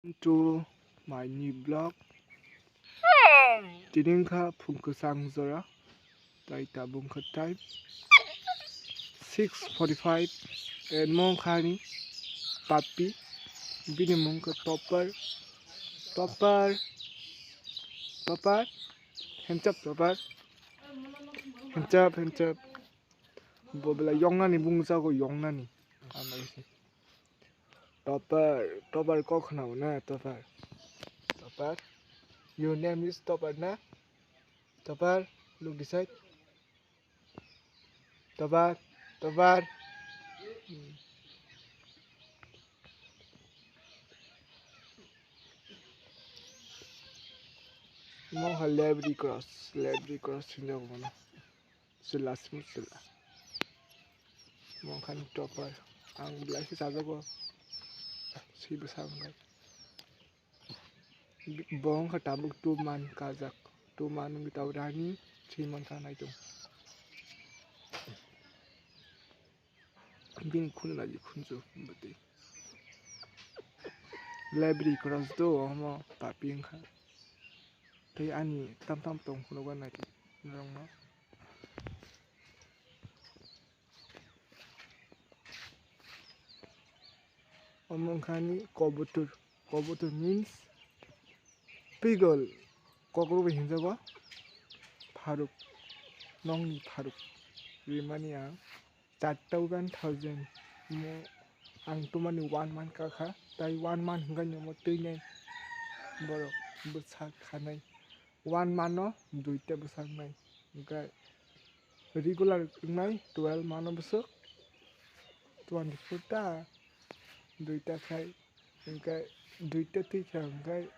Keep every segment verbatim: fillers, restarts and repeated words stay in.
To my new vlog. Tini wngkha phung kwchang jora, tai tabuk wngkha time six forty-five. Omo wngkha ani papi, bini mung wngkha Topper, Topper, Topper, hands up Topper, hands up, hands up. Bo belai yoknani bungjago, yoknani. Topper, Topper kok khna na, Topper. Topper. Your name is Topper na? Topper, look this side. Topper, Topper. Hmm. Mo ha Library Cross, Library Cross hinjak mano. Chwla simi chwla. Mongkhani Topper. Ang belai khe chajago. Swi bwsa wngkha. Bo wngkha tabuk two month kajak. Two month wngwi tabuk rani three month kha nai tongo. Bini khun laji khunju bwtwi. Library Cross do omo papi wngkha. Tei ani tam tam tong phunukgo nai norokno. Omo wngkha ani kobutur. Kobutur means pigeon. Kokro bai hinjago pharuk. Nokni pharuk rimani ang. Char thousand, thousand. Mo ang tumani one month kakha, tai one month hwnkhe ni omo twi nai borok bwsa khanai. One month no duita bwsa wngnai, hwnkhe regular wngnai twelve month no bwswk twenty four ta duita khai, hwnkhe duita twi kha hwnkhe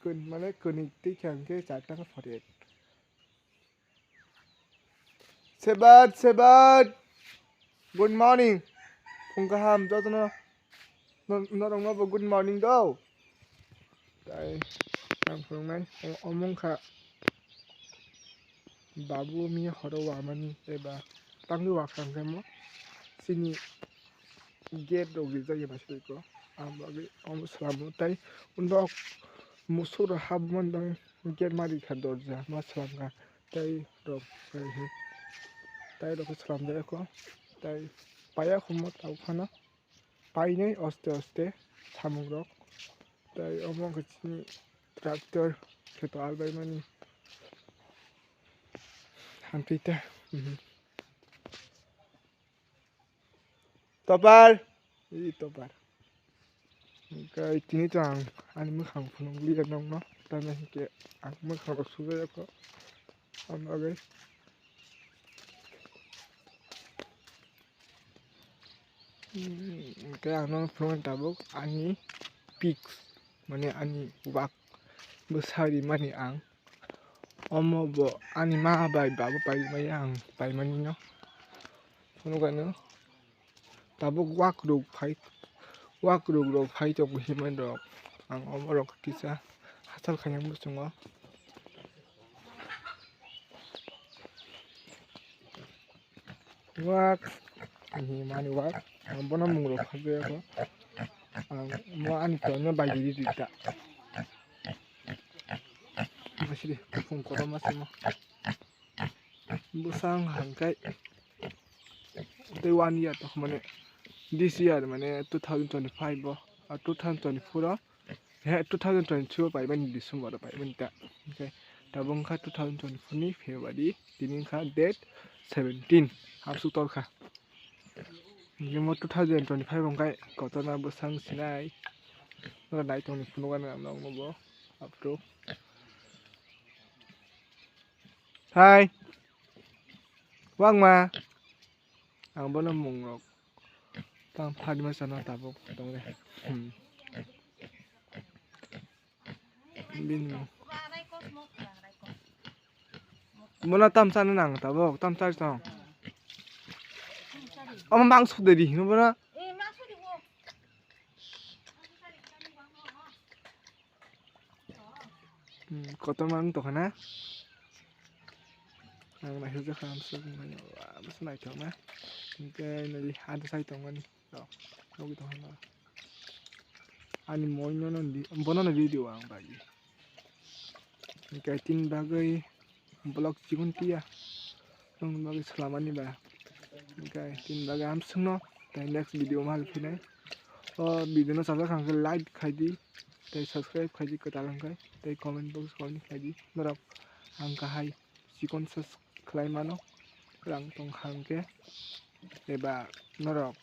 kun-, mane kwnwi twi kha hwnkhe charta khe forty eight. Sebat, sebat. Good morning. Phung kaham jotono. No-, norokno bo good morning do. Tai ang phunuknai, o-, omo wngkha babu miya horo wamani eba tangwi wakha hwnkhe mo chini gate rok rijak ya naisik ko. Ang bagwi omo swlamo tai nok musuk rok habmani bagwi gate ma rikha dorja ma swlamkha. Tai rok, tai rok swlamjak eko. Tai paya humo tabuk phano painai oste oste samung rok. Tai omo wngkha chini tractor kheto albaimani hamtwi ta. Mhm. Topar. Ih, topar. Hwnkhe tini to ang ani mwkhang phunukliya nokno, tamni hwnkhe ang mwkhang rok sujak kho. Ang bagwi. Hmm, hwnkhe ang nono phunuknai tabuk ani pics, mane ani wak bwsa rimani ang. Omo bo ani ma bai babo paimani ang paimani no. Phunukgano tabuk wak rok phai, wak rok rok phai tongo himani rok. Ang omo rok kisa hachal khaina muchungo. Wak, ani mani wak, ang bono mung rok phajak kho. Ang mo ani tono bai riri rita. Masiri, phung kotorma simo. Bwsang hangkai tei one year to mane this year mane two thousand twenty-five o, ah, two thousand twenty-four o, he, two thousand twenty-three o paimani December o paimani ta. Hwnkhe tabuk wngkha two thousand twenty-four ni February, tini wngkha date seventeen, hamsuk torkha. Hwnkhe mo two thousand twenty-five hwnkhe kotorma bwsang sinai. Nokha naitongni phunukgani ang nokno bo up to. Hai. Wangma. Ang bono mung rok. Tang phadi ma sana tabuk tong de. Hmm. Bini mung. Bono tam sana nang tabuk, tam sana tong. Omo mangso de di, bono. Hmm, kotorma wng tongkha na? Ang naisajak kha, ang swk wngmani, wa, bwsa naithok na. Hwnkhe nini ha bwsai tongmani. Rok, nugwi tongkha na. ani moino no di-, bono no video ang bai. Hingke tini bagwi vlog chikon tiya. Nong bagwi salamani ba. Hingke tini bagwi hamswkno. Tei next video mal phinai. O video no sajak hangke like khaidi. Tei subscribe khaidi kwtal hingke. Tei comment box comment khaidi. Norok ang kahai chikon sos khlai mano. Rang tong hangke. Eba norok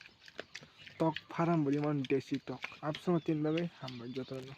tok farm bo rimani desi tok. Absongo tini bagwi hambai jotono.